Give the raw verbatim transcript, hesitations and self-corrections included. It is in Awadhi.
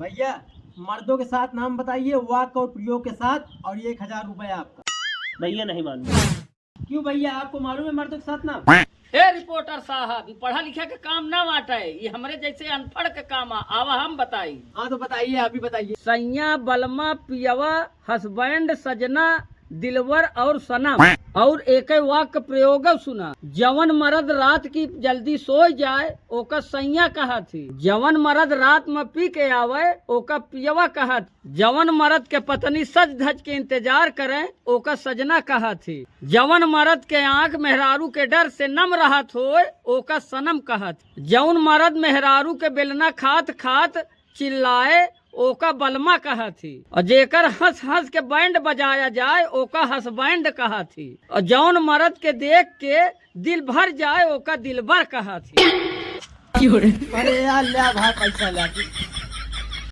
भैया, मर्दों के सात नाम बताइए वाक्य और प्रयोग के साथ, और ये एक हजार रुपए आपका। भैया, नहीं मालूम। क्यों भैया, आपको मालूम है मर्दों के सात नाम? ए रिपोर्टर साहब, ई पढ़ा लिखा के काम ना बाटे, ई हमरे जैसे अनपढ़ के काम आ। आवा हम बताई। हाँ तो बताइए, आप ही बताइए। सैया, बलमा, पियवा, husband, सजना, दिलवर और सनम। और एक वाक्य प्रयोग सुना, जवन मर्द रात की जल्दी सो जाए, ओका सैया कहत ही। जवन मर्द रात में पी के आवे, ओका पियवा कहत। जवन मर्द के पत्नी सज धज के इंतजार करे, ओका सजना कहत ही। जवन मर्द के आँख मेहरारू के डर से नम रहत होए, ओका सनम कहत। जवन मर्द मेहरारू के बेलना खात खात चिल्लाए, ओका बलमा कहत ही। और जेकर हंस हंस के बैंड बजाया जाए, ओका husband कहत ही। और जौन मर्द के देख के दिल भर जाए, ओका दिलबर कहत ही। अरे यार, ले भाई, पैसा ले।